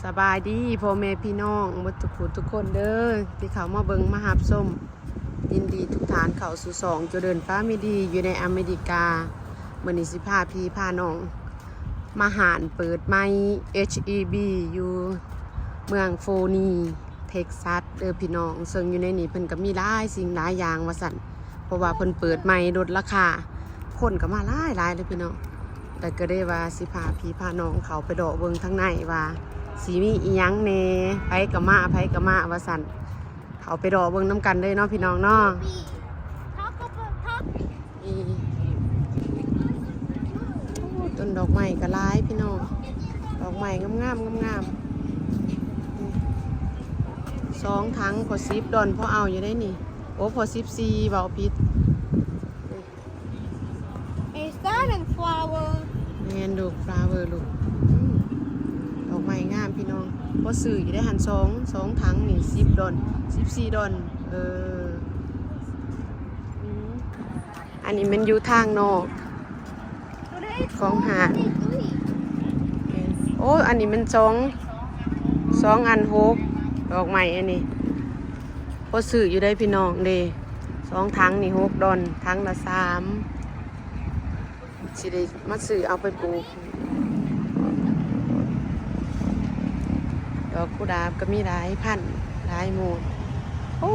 ສະບາຍດີພໍ່ແມ່ພີ່ນ້ອງເບິດທຸກຜູ້ທຸກຄົນເດີ ທີ່ເຂົ້າມາເບິ່ງມາຮັບຊົມ. ຍິນດີທຸກທ່ານເຂົ້າສູ່ຊ່ອງ Jordan Family ຢູ່ໃນອາເມລິກາ. ມື້ນີ້ຊິພາພີ່ພານ້ອງມາຮ້ານເປີດໃໝ່ ເອັດເອັຊອີບີ ຢູ່ເມືອງໂຟນີ ເທັກຊັສເດີພີ່ນ້ອງ. ເຊິ່ງຢູ່ໃນນີ້ເພິ່ນກໍມີຫຼາຍສິ່ງຫຼາຍຢ່າງວ່າຊັ້ນ ເພາະວ່າເພິ່ນເປີດໃໝ່ ລົດລາຄາ ຄົນກໍມາຫຼາຍໆເລີຍພີ່ນ້ອງ. ແຕ່ກໍໄດ້ວ່າຊິພາພີ່ພານ້ອງເຂົ້າໄປເລາະເບິ່ງທາງໃນວ່າຊິມີອີ່ຫຍັງແດ່ ໃຜກໍມາ ໃຜກໍມາວ່າຊັ້ນ. ເຂົ້າໄປເລາະເບິ່ງນຳກັນເລີຍເນາະພີ່ນ້ອງເນາະ. ນີ້ ໂອ້ ຕົ້ນດອກໄມ້ກໍຫຼາຍພີ່ນ້ອງ ດອກໄມ້ງາມໆ ງາມໆ. ສອງຖັງກໍສິບດອນ ພໍເອົາຢູ່ໄດ໋ນີ້. ໂອ້ ພໍສິບສີ່ ເວົ້າຜິດ. Is that a flower? ແມ່ນລູກ flower ລູກ. ອືມ ດອກໄມ້ງາມພີ່ນ້ອງ. ພໍຊື້ຢູ່ໄດ໋ຫັ້ນ ສອງ ສອງຖັງນີ້ສິບດອນ ສິບສີ່ດອນ. ເອີ ອືມ ອັນນີ້ແມ່ນຢູ່ທາງນອກຂອງຮ້ານ. ໂອ້ ອັນນີ້ແມ່ນສອງ ສອງອັນຫົກ ດອກໄມ້ອັນນີ້. ພໍຊື້ຢູ່ໄດ໋ພີ່ນ້ອງເດ້ ສອງຖັງນີ້ຫົກດອນ ຖັງລະສາມ. ຊິໄດ້ມາຊື້ເອົາໄປປູກ. ດອກກຸຫຼາບກໍມີຫຼາຍພັນຫຼາຍໝູ່. ໂອ້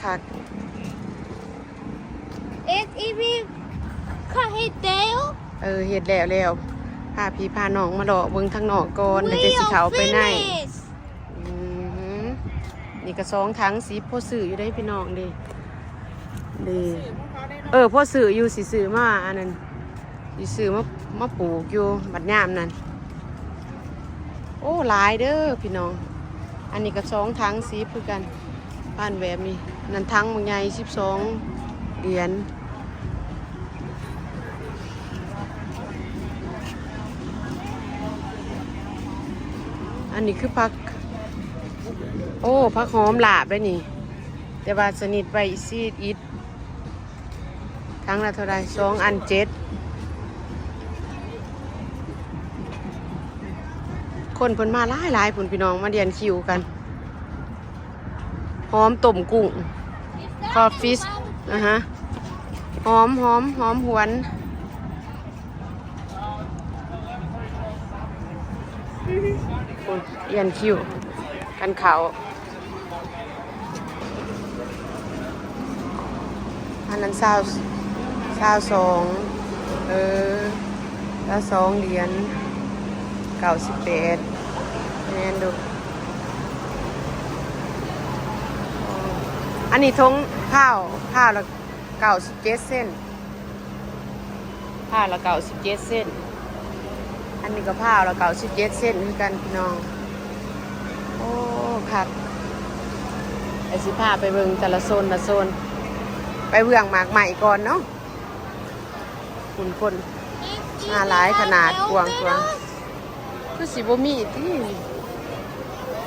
ຄັກໆ. ເອັດ ອີ ບີ ເຂົາເຮັດແລ້ວ. ເອີ ເຮັດແລ້ວແລ້ວ. ພາພີ່ພານ້ອງມາເລາະເບິ່ງທາງນອກກ່ອນ ແລ້ວຈັ່ງຊິເຂົ້າໄປໃນ. ອືມ ນີ້ກໍສອງຖັງສິບ ພໍຊື້ຢູ່ເດ້ພີ່ນ້ອງເດ້ ເດ້. ເອີ ພໍຊື້ຢູ່ ຊິຊື້ມາອັນນັ້ນ ຊິຊື້ມາ ມາປູກຢູ່ບັດຍາມນັ້ນ. ໂອ້ ຫຼາຍເດີພີ່ນ້ອງ. ອັນນີ້ກໍສອງຖັງສິບຄືກັນ ພັນແບບນີ້. ນັ້ນຖັງບັກໃຫຍ່ ສິບສອງຫຼຽນ. ອັນນີ້ຄືຜັກ ໂອ້ ຜັກຫອມລາບເດ້ນີ້ ແຕ່ວ່າຊະນິດໄວ້ຊີດອິດ. ຖັງລະເທົ່າໃດ? ສອງອັນເຈັດ. ຄົນເພິ່ນມາຫຼາຍໆພຸ້ນ ພີ່ນ້ອງ ມາລຽນຄິວກັນ. ຫອມຕົ້ມກຸ້ງ crawfish ອາຮະ ຫອມ ຫອມ ຫອມຫວນ. ໂອ້ຍ ລຽນຄິວກັນເຂົ້າ. ອັນນັ້ນຊາວ ຊາວສອງ ເອີ ຊາວສອງຫຼຽນ ເກົ້າສິບແປດ. ແມ່ນດູ. ອັນນີ້ຖົງພ້າວ ພ້າວລະເກົ້າສິບເຈັດເຊັນ. ພ້າວລະເກົ້າສິບເຈັດເຊັນ. ອັນນີ້ກໍພ້າວລະເກົ້າສິບເຈັດເຊັນຄືກັນພີ່ນ້ອງ. ໂອ້ ຄັກ. ດຽວຊິພາໄປເບິ່ງແຕ່ລະໂຊນລະໂຊນ. ໄປເບື້ອງໝາກໄມ້ກ່ອນເນາະ. ຄົນ ຄົນມາຫຼາຍຂະໜາດ ກວ້າງຂວາງ. ຄືຊິບໍ່ມີຕິ.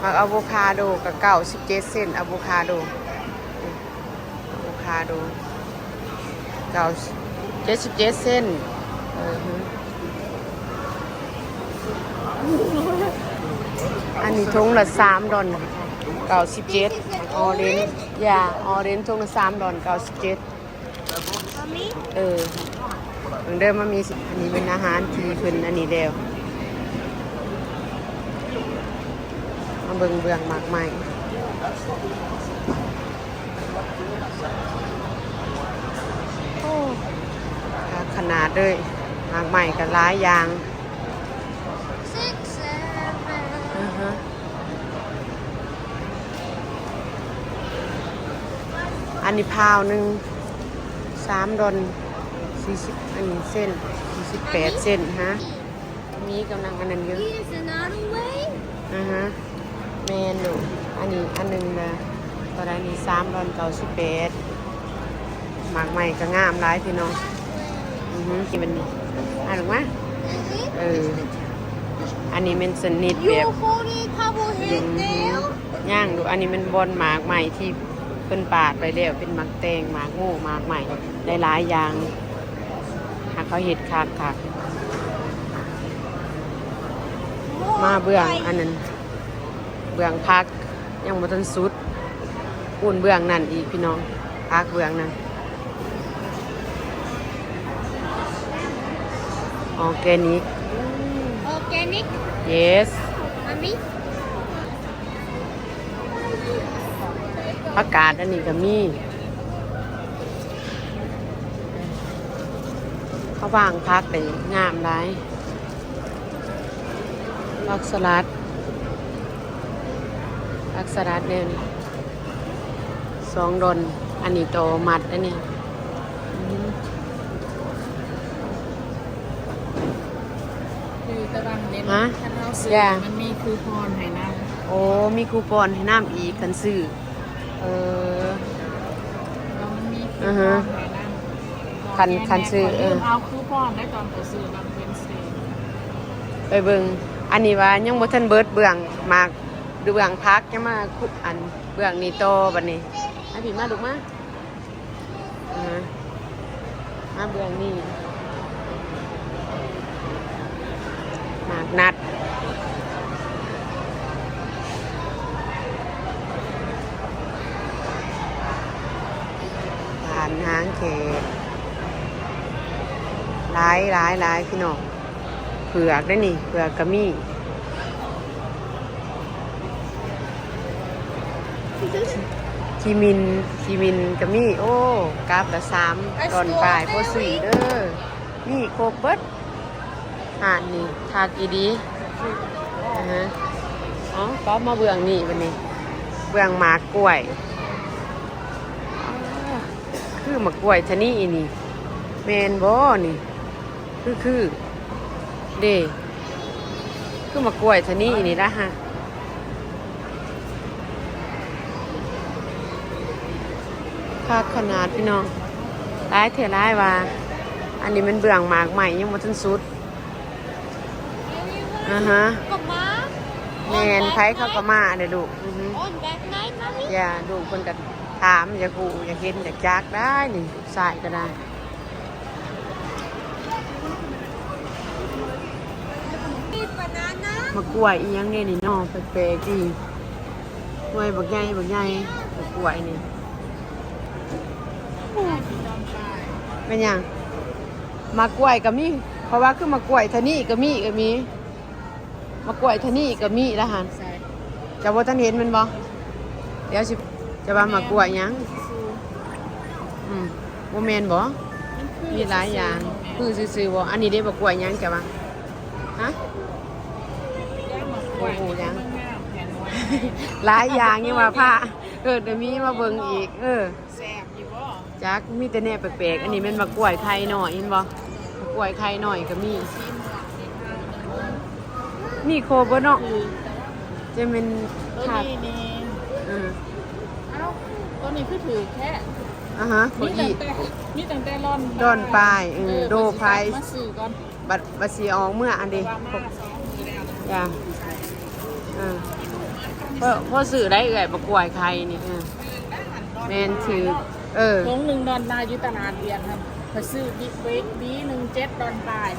ໝາກອາໂວຄາໂດກໍເກົ້າສິບເຈັດເຊັນ ອາໂວຄາໂດ ອາໂວຄາໂດ ເກົ້າ ເຈັດສິບເຈັດເຊັນ. ເອີ ອັນນີ້ຖົງລະສາມດອນ ເກົ້າສິບເຈັດ. ອອເຣນ ຢາ ອອເຣນ ຖົງລະສາມດອນ ເກົ້າສິບເຈັດ. ເອີ ເບິ່ງເດີມາມີ. ອັນນີ້ເປັນອາຫານທີ່ເພິ່ນອັນນີ້ແລ້ວ. ມາເບິ່ງເບື້ອງໝາກໄມ້. ໂອ້ ຄັກຂະໜາດເລີຍ. ໝາກໄມ້ກໍຫຼາຍຢ່າງ. ອາຮະ. ອັນນີ້ພາວໜຶ່ງ ສາມດອນ ສີ່ສິບ ອັນນີ້ເຊັນ ສີ່ສິບແປດເຊັນ. ຮະ ມີກຳລັງອັນນັ້ນຢູ່. ອາຮະ ແມ່ນຢູ່. ອັນນີ້ອັນໜຶ່ງນະ ເທົ່າໃດນີ້? ສາມດອນ ເກົ້າສິບແປດ. ໝາກໄມ້ກໍງາມຫຼາຍພີ່ນ້ອງ. ອືຮຶ ນີ້ມັນນີ້ ອ່ານອອກມາ. ເອີ ອັນນີ້ແມ່ນຊະນິດແບບ ຍັງຢູ່. ອັນນີ້ແມ່ນບ່ອນໝາກໄມ້ທີ່ເພິ່ນປາດໄວ້ແລ້ວ ເປັນໝາກແຕງ ໝາກໂມ ໝາກໄມ້ ຫຼາຍໆຢ່າງ. ຫາກເຂົາເຮັດຄັກໆ. ມາເບື້ອງອັນນັ້ນ ເບື້ອງຜັກຍັງບໍ່ທັນສຸດ ປູນເບື້ອງນັ້ນອີກພີ່ນ້ອງ ຜັກເບື້ອງນັ້ນ ອອແກນິກ Organic. Yes. Mommy. ຜັກກາດອັນນີ້ກໍມີ ເຂົາວາງຜັກໄດ້ງາມຫຼາຍ ຜັກສະຫຼັດ ຜັກສະຫຼັດແນວນີ້ ສອງດອນ ອັນນີ້ຕໍ່ມັດ ອັນນີ້ ຄືຕະລັງເດ້ ຮະ? ຄັນເຮົາຊື້ ຢາ ມັນມີຄູປອນໃຫ້ນຳ. ໂອ້ ມີຄູປອນໃຫ້ນຳອີກ ຄັນຊື້ ເອີ ມັນມີຄູປອນໃຫ້ນຳ ອືຮຶ ຄັນ ຄັນຊື້ ເອີ ເອົາຄູປອນໄດ້ຕອນໄປຊື້ນຳ Wednesday ໄປເບິ່ງ ອັນນີ້ວ່າຍັງບໍ່ທັນເບິດ ເບື້ອງໝາກ ເບື້ອງຜັກ ຍັງມາ ອັນ ເບື້ອງນີ້ຕໍ່ບັດນີ້ ມາພີ້ ມາລູກມາ. ອ່າ ມາເບື້ອງນີ້ ໝາກນັດ ຫວານຫາງແຂກ ຫຼາຍ ຫຼາຍ ຫຼາຍ ພີ່ນ້ອງ. ເຜືອກເດ້ນີ້ ເຜືອກກໍມີ ຂີ້ມິ່ນ ຂີ້ມິ່ນກໍມີ. ໂອ້ ກັບລະສາມດອນປາຍ ພໍຊື້ເດີ ມີຄົບເບິດ ຮ້ານນີ້ຄັກອີ່ຫຼີ. ອືຮຶ ອໍ ກໍມາເບື້ອງນີ້ບັດນີ້ ເບື້ອງໝາກກ້ວຍ ຄືໝາກກ້ວຍທະນີນີ້ ແມ່ນບໍ່ນີ້? ຄື ຄືເດ້ ຄືໝາກກ້ວຍທະນີນີ້ລະຫະ ຄັກຂະໜາດພີ່ນ້ອງ. ຫຼາຍເທື່ອຫຼາຍວ່າ ອັນນີ້ແມ່ນເບື້ອງໝາກໄມ້ ຍັງບໍ່ທັນສຸດ. ອາຮະ ກໍມາ ແມ່ນ ໄປເຂົາກໍມາເດ້ລູກ. ອືຮຶ ອອນແບກໄນ ມາມີ ຢ່າ ລູກເພິ່ນກໍຖາມ ຢາກຮູ້ ຢາກເຫັນ ຢາກຈັກໄດ໋ນີ້ ລູກຊາຍກໍໄດ້. ໝາກກ້ວຍອີ່ຫຍັງເດນີ້ເນາະ ແປກໆ ອີ່ ໜ່ວຍບັກໃຫຍ່ ບັກໃຫຍ່ ໝາກກ້ວຍນີ້ ແມ່ນຫຍັງ? ໝາກກ້ວຍກໍມີ ເພາະວ່າຄືໝາກກ້ວຍທະນີກໍມີ ກໍມີ ໝາກກ້ວຍທະນີກໍມີລະຫັ້ນ. ເຈົ້າບໍ່ທັນເຫັນແມ່ນບໍ່? ດຽວຊິ ຈະວ່າໝາກກ້ວຍຫຍັງ? ອືມ ບໍ່ແມ່ນບໍ່? ມີຫຼາຍຢ່າງ ຄືຊື່ໆບໍ່? ອັນນີ້ເດ້ ໝາກກ້ວຍຫຍັງເຈົ້າວ່າ? ຮະ? ບໍ່ຮູ້ຫຍັງ ຫຼາຍຢ່າງ ຍັງວ່າພາ ເອີ ດຽວມີມາເບິ່ງອີກ. ເອີ ແຊບຢູ່ບໍ່? ຈັກ ມີແຕ່ແນວແປກໆ. ອັນນີ້ແມ່ນໝາກກ້ວຍໄຂ່ນ້ອຍ ເຫັນບໍ່? ໝາກກ້ວຍໄຂ່ນ້ອຍກໍມີ ມີຄົບເບິດເນາະ. ຈະແມ່ນ ໂຕນີ້ນີ້ ເອີ ເອົ້າ ໂຕນີ້ຄືຖືກແທ້. ອາຮະ ມີຕັ້ງແຕ່ ມີຕັ້ງແຕ່ດອນ ດອນປາຍ ເອີ ໂດໄພ ມາຊື້ກ່ອນ ບັດ ບັດຊິອອກເມືອອັນເດ ຈ້າ ເອີ ພໍ ພໍຊື້ໄດ້ເອື້ອຍ ບັກກ້ວຍໄຂ່ນີ້. ເອີ ແມ່ນຖືກ ເອີ ຖົງໜຶ່ງດອນລາ ຢູ່ຕະຫຼາດວຽງຫັ້ນ ຂ້ອຍຊື້ບິບ ບີໜຶ່ງເຈັດດອນປາຍ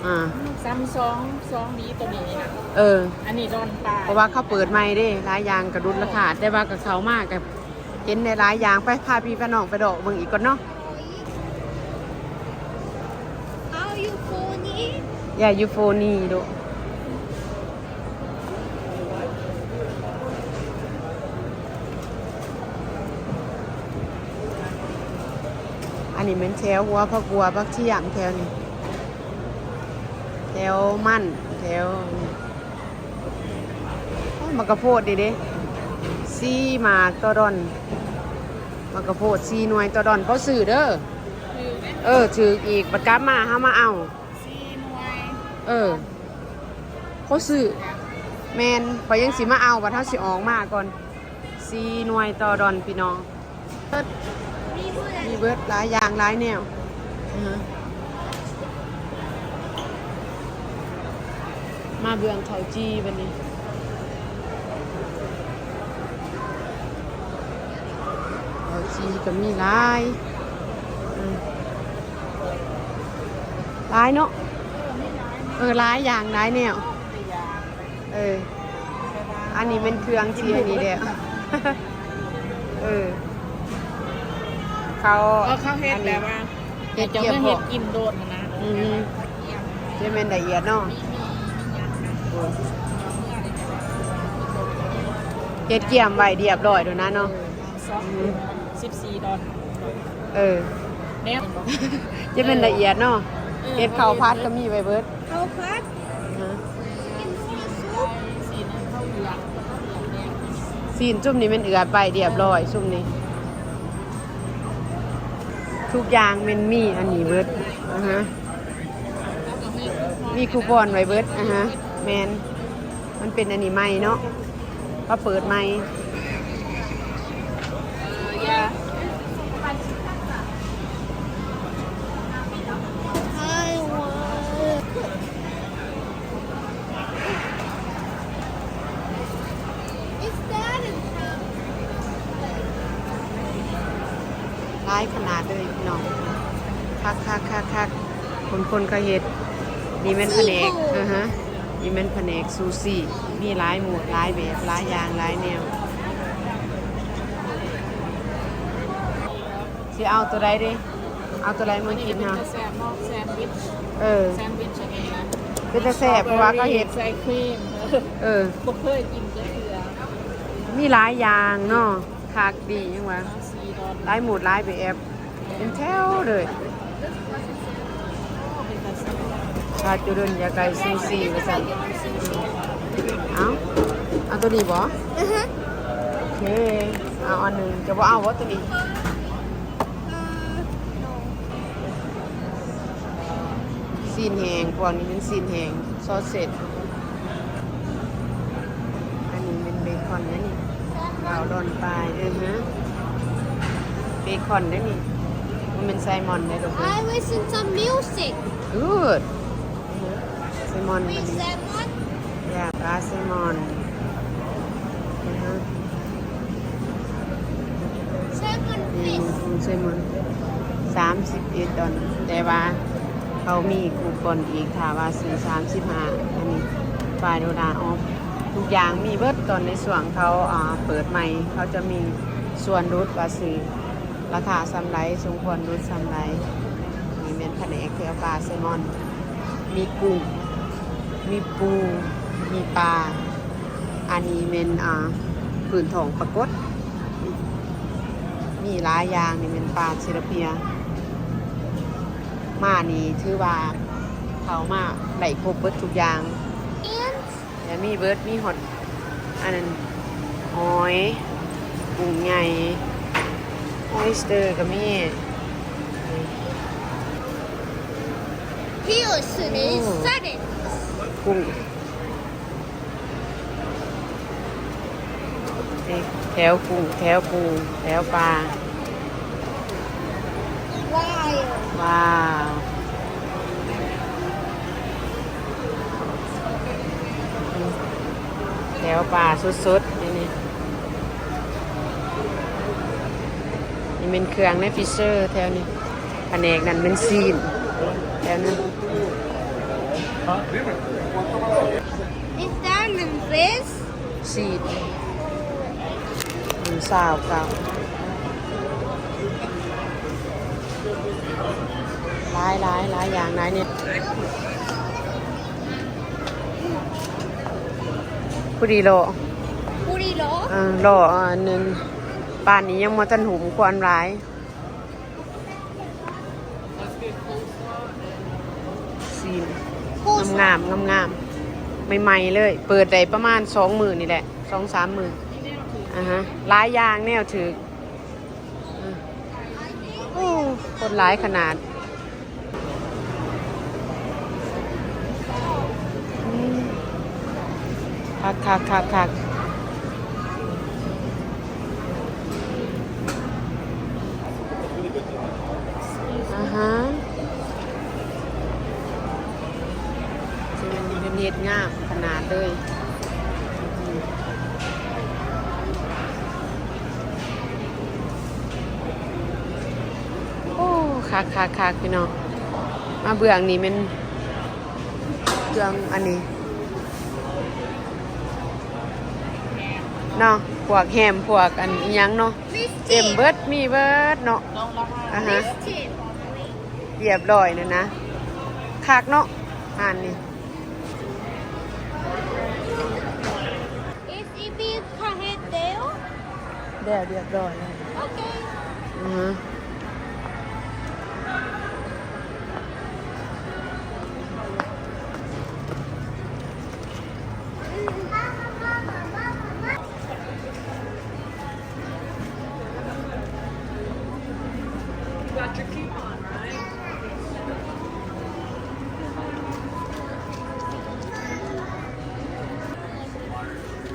ອາ ຊຳສອງ ສອງບີໂຕນີ້ນະ. ເອີ ອັນນີ້ດອນປາຍ ເພາະວ່າເຂົາເປີດໃໝ່ເດ້ ຫຼາຍຢ່າງກໍຫຼຸດລາຄາ ແຕ່ວ່າກໍເຂົ້າມາກໍ ເຫັນໄດ້ຫຼາຍຢ່າງ. ໄປ ພາພີ່ພານ້ອງໄປເລາະເບິ່ງອີກກ່ອນເນາະ. Are you funny? Yeah, you funny ໂດ. ອັນນີ້ແມ່ນແຖວຫົວຜັກບົ່ວ ຜັກທຽມ ແຖວນີ້ ແຖວມັນ ແຖວ ໂອ້ຍ ໝາກກະໂພດນີ້ເດ້ ສີ່ໝາກຕໍ່ດອນ ໝາກກະໂພດສີ່ໜ່ວຍຕໍ່ດອນ. ພໍຊື້ເດີ ຖືກເດ້ ເອີ ຖືກອີກ ບັດກັບມາເຮົາມາເອົາ ສີ່ໜ່ວຍ ເອີ ພໍຊື້ ແມ່ນ ຂ້ອຍຍັງຊິມາເອົາ ບັດເຮົາຊິອອກມາກ່ອນ ສີ່ໜ່ວຍຕໍ່ດອນ ພີ່ນ້ອງ. ມີເບິດຫຼາຍຢ່າງຫຼາຍແນວ ອາຮະ ມາເບື້ອງເຂົ້າຈີ່ບັດນີ້ ເຂົ້າຈີ່ກໍມີຫຼາຍ ອາ ຫຼາຍເນາະ ເອີ ຫຼາຍຢ່າງຫຼາຍແນວ. ເອີ ອັນນີ້ແມ່ນເຄື່ອງທີ່ອັນນີ້ແຫຼະ ເອີ ເຂົາ ເອີ ເຂົາເຮັດແບບວ່າ ເຮັດ ເຈົ້າກໍເຮັດກິນໂດດຫັ້ນນະ ອືມ ຈະແມ່ນລະອຽດເນາະ ເຮັດກຽມໄວ້ລຽບລ້ອຍໂດດນະເນາະ ສອງ ອືມ ສິບສີ່ດອນ ເອີ ແນວ ຈະແມ່ນລະອຽດເນາະ ເອີ ເຮັດເຂົ້າຜັດກໍມີໄວ້ເບິດ ເຂົ້າຜັດ ຮະ ກິນຊຸບ ຊີ້ນຈຸ່ມນີ້ແມ່ນເອືອດໄວ້ລຽບລ້ອຍ ຊຸ່ມນີ້ ທຸກຢ່າງແມ່ນມີອັນນີ້ເບິດ ອາຮະ ມີຄູປອນໄວ້ເບິດ ອາຮະ ແມ່ນ ມັນເປັນອັນນີ້ໃໝ່ເນາະ ເຂົາເປີດໃໝ່ ຫຼາຍຂະໜາດເລີຍພີ່ນ້ອງ ຄັກໆໆໆ ຄົນໆ ເຂົາເຮັດ ນີ້ແມ່ນພະແນກ ອາຮະ ນີ້ແມ່ນພະແນກຊູຊິ ມີຫຼາຍໝົດ ຫຼາຍແບບ ຫຼາຍຢ່າງ ຫຼາຍແນວ ຊິເອົາໂຕໃດເດ? ເອົາໂຕໃດມາກິນເຮົາ? ແຊນວິດ ເອີ ແຊນວິດອັນນີ້ນະ ເປັນຕາແຊບ ເພາະວ່າເຂົາເຮັດ ໃສ່ຄຣີມ ເອີ ບໍ່ເຄີຍກິນຈັກເທື່ອ ມີຫຼາຍຢ່າງເນາະ ຄັກດີຫຍັງວະ ຫຼາຍໝູດຫຼາຍແບບ ເປັນແຖວເລີຍ ຖ້າຈຸດົນຢາກໄດ້ຊູຊິວ່າຊັ້ນ ເອົາ ເອົາໂຕນີ້ບໍ? ອືຮຶ ໂອເຄ ເອົາອັນໜຶ່ງ ຈະບໍ່ເອົາບໍໂຕນີ້? ຊີ້ນແຫ້ງ ພວກນີ້ແມ່ນຊີ້ນແຫ້ງ ຊອດເຊັດ ອັນນີ້ແມ່ນເບຄອນເດ້ນີ້ ເກົ້າດອນປາຍ ເອີຮະ ເບຄອນເດ້ນີ້ ບໍ່ແມ່ນໄຊມອນເດ້ລູກ I listen to music. Good. ແຊມອນ ແຊມອນ ຢ່າ ປາແຊມອນ ອືຮຶ ແຊມອນ ແຊມອນ ສາມສິບເອັດດອນ ແຕ່ວ່າເຂົາມີຄູປອນອີກ ຖ້າວ່າຊື້ສາມສິບຫ້າ ອັນນີ້ ຟາຍໂດລາອອຟ ທຸກຢ່າງມີເບິດ ຕອນໃນຊ່ວງເຂົາ ອ່າ ເປີດໃໝ່ ເຂົາຈະມີສ່ວນຫຼຸດວ່າຊື້ ລາຄາສ່ຳໃດ ສົມຄວນຫຼຸດສ່ຳໃດ. ນີ້ແມ່ນພະແນກແຈ່ວປາແຊມອນ ມີກຸ້ງ ມີປູ ມີປາ. ອັນນີ້ແມ່ນ ອ່າ ພື້ນທ້ອງປາກົດ ມີຫຼາຍຢ່າງ. ນີ້ແມ່ນປາຊີລາເປຍ ມານີ້ຖືວ່າເຂົ້າມາໄດ້ຄົບເບິດທຸກຢ່າງ. ແລ້ວມີເບິດ ມີຮອດອັນນັ້ນ ຫອຍ ກຸ້ງໃຫຍ່ ອອຍສເຕີກໍມີ He was in his settings. ກຸ້ງ ນີ້ແຖວກຸ້ງ ແຖວປູ ແຖວປາ. ວ້າວ ວ້າວ ແຖວປາສົດໆ ນີ້ ນີ້ ນີ້ແມ່ນເຄື່ອງໃນຟຣີເຊີແຖວນີ້. ພະແນກນັ້ນແມ່ນຊີ້ນ ແຖວນັ້ນ Is that in this? ຊີ້ນ ອືມ ຊາວເກົ້າ ຫຼາຍ ຫຼາຍ ຫຼາຍຢ່າງ ຫຼາຍແນວ. ຜູ້ດີເລາະ ຜູ້ດີເລາະ ເອີ ເລາະອັນນັ້ນ ປານນີ້ຍັງບໍ່ທັນຫຸ້ມຄວັນຫຼາຍ. ຊີ້ນ ງາມໆ ງາມໆ ໃໝ່ໆ ເລີຍ ເປີດໄດ້ປະມານສອງມື້ນີ້ແຫຼະ ສອງສາມມື້. ອາຮະ ຫຼາຍຢ່າງແນວຖືກ. ອື ໂອ້ ຄົນຫຼາຍຂະໜາດ. ອືມ ຄັກໆໆໆ. ອາຫານ ເພິ່ນເຮັດງາມຂະໜາດເລີຍ. ໂອ້ ຄັກໆໆ ພີ່ນ້ອງ. ມາເບື້ອງນີ້ແມ່ນເຄື່ອງອັນນີ້. ເນາະ ພວກແຮມ ພວກອັນອີ່ຫຍັງເນາະ ເຕັມເບິດ ມີເບິດເນາະ. ອ່າຮະ ລຽບຮ້ອຍແລ້ວນະ ຄັກເນາະ ຮ້ານນີ້. ແລ້ວລຽບຮ້ອຍແລ້ວ ໂອເຄ ອືຮຶ.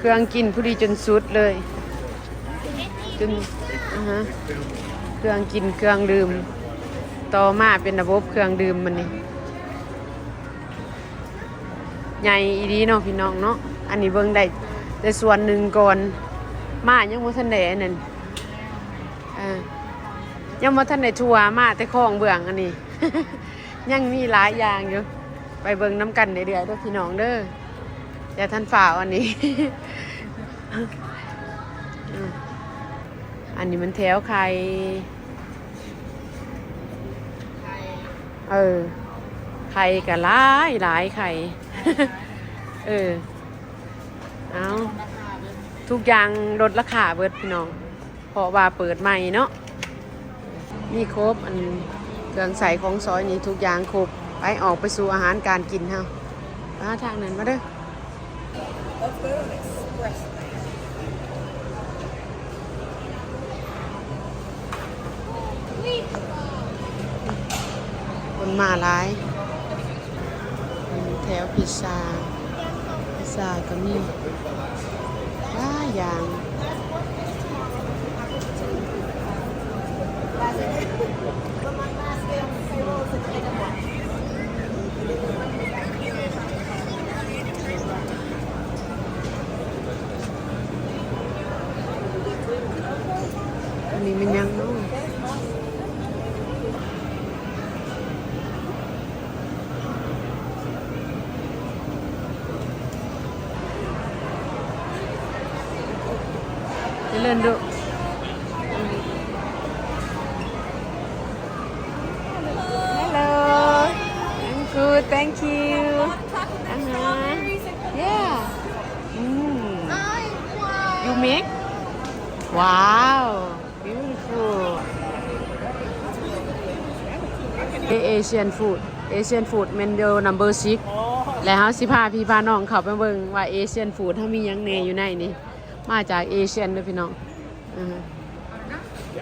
ເຄື່ອງກິນຜູ້ດີຈົນສຸດເລີຍ ຈົນ ອາຮະ ເຄື່ອງກິນເຄື່ອງດື່ມ. ຕໍ່ມາເປັນລະບົບເຄື່ອງດື່ມບັດນີ້ ໃຫຍ່ອີ່ຫຼີເນາະພີ່ນ້ອງເນາະ. ອັນນີ້ເບິ່ງໄດ້ແຕ່ສ່ວນໜຶ່ງກ່ອນ ມາຍັງບໍ່ທັນໄດ້ອັນນັ້ນ ອ່າ ຍັງບໍ່ທັນໄດ້ທົ່ວ ມາແຕ່ຂອງເບື້ອງອັນນີ້ ຍັງມີຫຼາຍຢ່າງຢູ່. ໄປເບິ່ງນຳກັນເລື້ອຍໆເດີພີ່ນ້ອງເດີ ຢ່າທັນຟ້າວອັນນີ້. ອືມ ອັນນີ້ມັນແຖວໄຂ່ ເອີ ໄຂ່ກະຫຼາຍຫຼາຍໄຂ່ ເອີ ເອົາ ທຸກຢ່າງລົດລາຄາເບິດພີ່ນ້ອງ ເພາະວ່າເປີດໃໝ່ເນາະ. ມີຄົບ ອັນເຄື່ອງໃຊ້ຂອງສອຍນີ້ ທຸກຢ່າງຄົບ. ໄປ ອອກໄປສູ່ອາຫານການກິນເຮົາ ມາທາງນັ້ນມາເດີ. ຄົນມາຫຼາຍ ແຖວພິຊຊາ ພິຊຊາກໍມີຫຼາຍຢ່າງ. ອັນນີ້ແມ່ນຫຍັງເນາະ? ຈະເລີນດຸ. Hello. I'm good, thank you. ອາຫານ Yeah. ອືມ You make? Wow. Beautiful. Asian food. Asian food ແມ່ນຢູ່ number six ແລະ ເຮົາຊິພາພີ່ພານ້ອງເຂົ້າໄປເບິ່ງວ່າ Asian food ເຮົາມີຫຍັງແດ່ຢູ່ໃນນີ້ ມາຈາກ Asian ເດີພີ່ນ້ອງ. ເອີ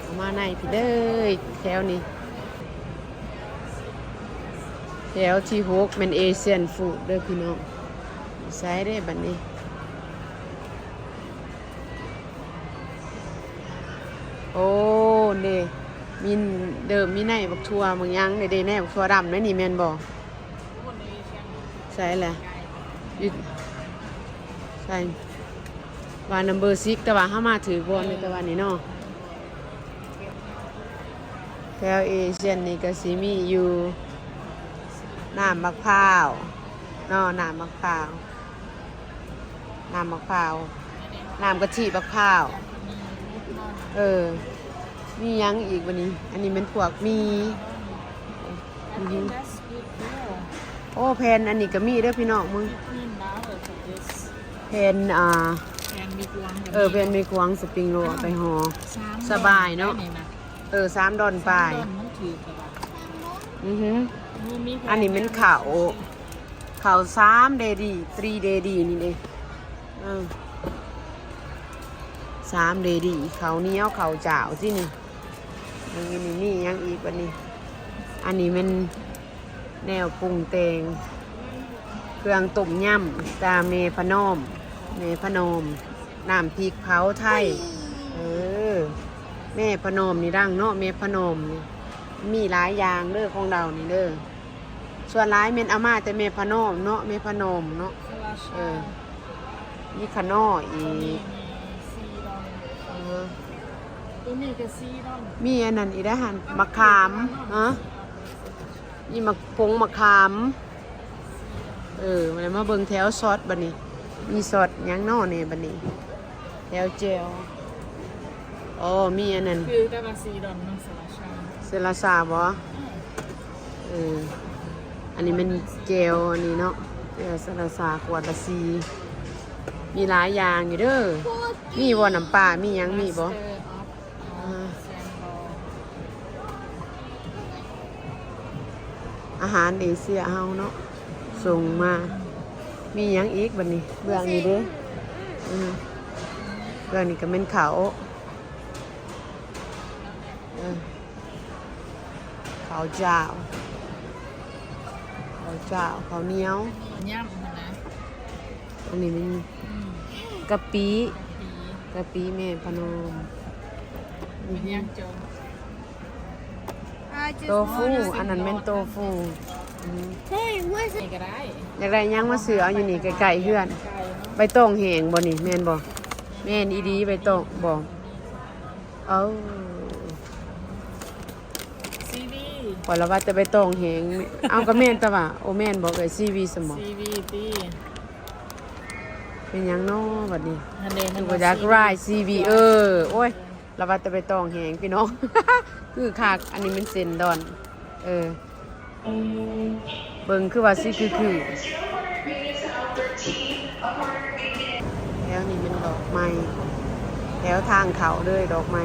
ເຂົ້າມາໃນພີ້ເດີ ແຖວນີ້ ແຖວທີຫົກແມ່ນ Asian food ເດີພີ່ນ້ອງ. ໃສເດ້ບັດນີ້? ໂອ້ ເດ້ ມີເດີ ມີໃນບັກຖົ່ວບັກຫຍັງເດ້ ເດ້ ໃນບັກຖົ່ວດຳໃນນີ້ແມ່ນບໍ່? ໃສ່ລະ ຢູ່ໃສ່ວ່າ number six ແຕ່ວ່າເຮົາມາຖືກບ່ອນ ແຕ່ວ່ານີ້ເນາະ. ແຖວ Asian ນີ້ກໍຊິມີຢູ່ ນ້ຳໝາກພ້າວເນາະ ນ້ຳໝາກພ້າວ ນ້ຳໝາກພ້າວ ນ້ຳກະທິໝາກພ້າວ. ເອີ ມີຫຍັງອີກບັດນີ້? ອັນນີ້ແມ່ນພວກໝີ່ ອືຮຶ. ໂອ້ ແຜ່ນອັນນີ້ກໍມີເດີພີ່ນ້ອງ ມຶງ ແຜ່ນ ອ່າ ເອີ ແຜ່ນໝີ່ກວາງ spring roll ເອົາໄປຫໍ່ ສະບາຍເນາະ. ເອີ ສາມດອນປາຍ ອືຮຶ. ອັນນີ້ແມ່ນເຂົ້າ ເຂົ້າສາມເດດີ three ເດດີນີ້ເດ້. ເອີ ສາມເດດີ ເຂົ້າໜຽວເຂົ້າຈ້າວຊິນີ້. ນີ້ ນີ້ມີຫຍັງອີກບັດນີ້? ອັນນີ້ແມ່ນແນວປຸງແຕ່ງ ເຄື່ອງຕົ້ມຍຳ ຕາແມ່ພະນອມ ແມ່ພະນອມ ນ້ຳພິກເຜົາໄທ. ເອີ ແມ່ພະນອມນີ້ດັງເນາະ ແມ່ພະນອມນີ້ ມີຫຼາຍຢ່າງເດີຂອງລາວນີ້ເດີ. ສ່ວນຫຼາຍແມ່ນເອົາມາແຕ່ແມ່ພະນອມເນາະ ແມ່ພະນອມເນາະ. ເອີ ມີຂະໜໍ້ອີກ ເອີ ມີອັນນັ້ນອີກເດ້ຫັ້ນ ໝາກຂາມ ຮະ ມີໝາກ ຜົງໝາກຂາມ. ເອີ ມາເບິ່ງແຖວຊອດບັດນີ້ ມີຊອດຫຍັງນໍແດ່ບັດນີ້? ແຖວແຈ່ວ ໂອ້ ມີອັນນັ້ນ ຄືແຕ່ວ່າຊີດອນເນາະ ສະລາຊາ ເຊລາຊາບໍ? ເອີ ອັນນີ້ແມ່ນແຈ່ວ ອັນນີ້ເນາະ ແຈ່ວສະລາຊາ ຂວດລະສີ່ ມີຫຼາຍຢ່າງຢູ່ເດີ ມີບໍ່ ນ້ຳປາ ມີຫຍັງ ມີບໍ່? ອາຫານເອເຊຍເຮົາເນາະ ສົ່ງມາ ມີຫຍັງອີກບັດນີ້? ເບື້ອງນີ້ເດ້ ອື ເບື້ອງນີ້ກໍແມ່ນເຂົ້າ ເອີ ເຂົ້າຈ້າວ ເຂົ້າຈ້າວ ເຂົ້າໜຽວ ຍຳຫັ້ນນະ ອັນນີ້ແມ່ນ ອືມ ກະປິ ກະປິ ກະປິແມ່ປະນອມ ອື ເປັນຫຍັງໂຈ? ໂຕຟູ ອັນນັ້ນແມ່ນໂຕຟູ ອືມ ນີ້ກໍໄດ້ ຢາກໄດ້ຫຍັງມາຊື້ເອົາຢູ່ນີ້ໃກ້ໆເຮືອນ ໃກ້ເນາະ ໃບຕອງແຫ້ງບໍ່ນີ້ ແມ່ນບໍ່? ແມ່ນອີ່ຫຼີ ໃບຕອງບໍ່? ເອົາ ຊີວີ ຂ້ອຍລະວ່າແຕ່ໃບຕອງແຫ້ງ ເອົາ ກໍແມ່ນແຕ່ວ່າ ໂອ ແມ່ນບໍ່ເອີຍ ຊີວີຊັ້ນບໍ່? ຊີວີຕິ ແມ່ນຫຍັງນໍບັດນີ້ ອັນເດ ຄືບໍ່ຢາກລາຍຊີວີ ເອີ ໂອ້ຍ ລະວ່າແຕ່ໃບຕອງແຫ້ງພີ່ນ້ອງ ຄືຄັກ ອັນນີ້ແມ່ນເຊັນດອນ ເອີ ເບິ່ງຄືວ່າຊິຄືໆ ແຖວນີ້ແມ່ນດອກໄມ້ ແຖວທາງເຂົ້າເລີຍ ດອກໄມ້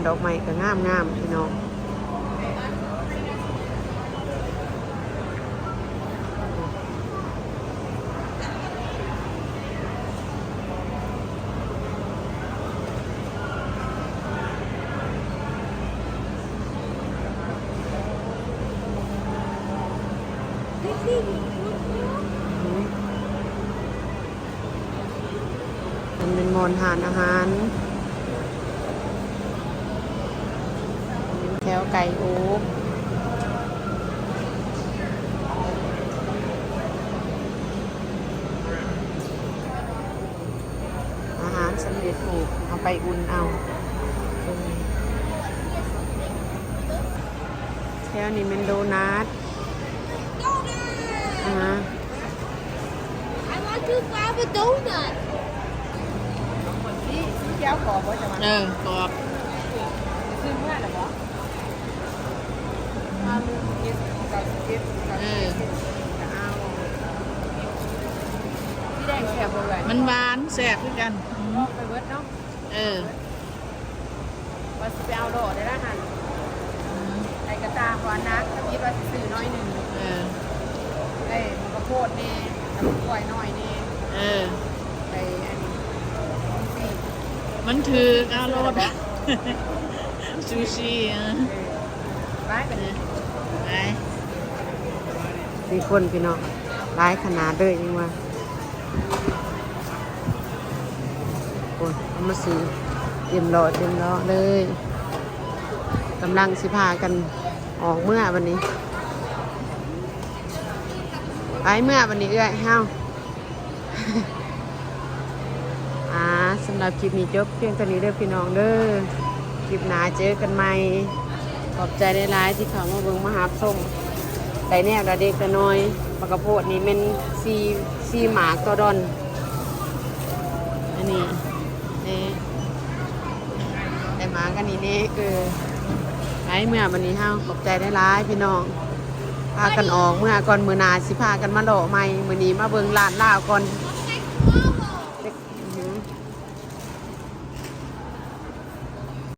ດອກໄມ້ກໍງາມໆ ພີ່ນ້ອງ. ມັນເປັນບ່ອນຮ້ານອາຫານ ແຖວໄກ່ໂອ ອາຫານສຳເລັດຮູບ ເອົາໄປອຸ່ນເອົາ. ແຖວນີ້ແມ່ນໂດນັດ ອ່າ I want to grab a donut. ເອີ ກອບ ຊື້ເມື່ອລະບໍ່? ເອີ ມັນຫວານແຊບຄືກັນ ອືມ ເອີ ວ່າຊິໄປເອົາຫຼໍ່ໄດ້ລະຫັ້ນ ອືມ ໄອ້ກະຕ່າງວ່າໜັກ ທຳອິດວ່າຊິຊື້ໜ້ອຍໜຶ່ງ ເອີ ໄດ້ໝາກກະໂພດແດ່ ກະກ້ວຍໜ້ອຍແດ່ ເອີ ໄດ້ອັນນີ້ ມັນຖືກ ເອົາໂລດ ຊູຊີ ເອີ ເອີ ໄປບັດນີ້ ໄປ ມີຄົນພີ່ນ້ອງ ຫຼາຍຂະໜາດເລີຍ ຍັງວ່າ ໂອ້ຍ ເອົາມາຊື້ເຕັມລໍ້ເຕັມລໍ້ເລີຍ ກຳລັງຊິພາກັນອອກເມືອບັດນີ້ ໄປເມືອບັດນີ້ເອື້ອຍເຮົາ. ອ່າ ສຳລັບຄລິບນີ້ຈົບພຽງເທົ່ານີ້ເດີພີ່ນ້ອງເດີ ຄລິບໜ້າເຈີກັນໃໝ່ ຂອບໃຈຫຼາຍໆທີ່ເຂົ້າມາເບິ່ງມາຮັບຊົມ ໄດ້ແນວລະເດັກລະນ້ອຍ ໝາກກະໂພດນີ້ແມ່ນສີ່ ສີ່ໝາກຕໍ່ດອນ ອັນນີ້ແນ່ ໄດ້ໝາກອັນນີ້ແນ່ເອີ ໄປເມືອບັດນີ້ເຮົາ ຂອບໃຈຫຼາຍໆພີ່ນ້ອງ ພາກັນອອກເມືອກ່ອນ ມື້ໜ້າຊິພາກັນມາເລາະໃໝ່ ມື້ນີ້ມາເບິ່ງຮ້ານລາວກ່ອນ ອື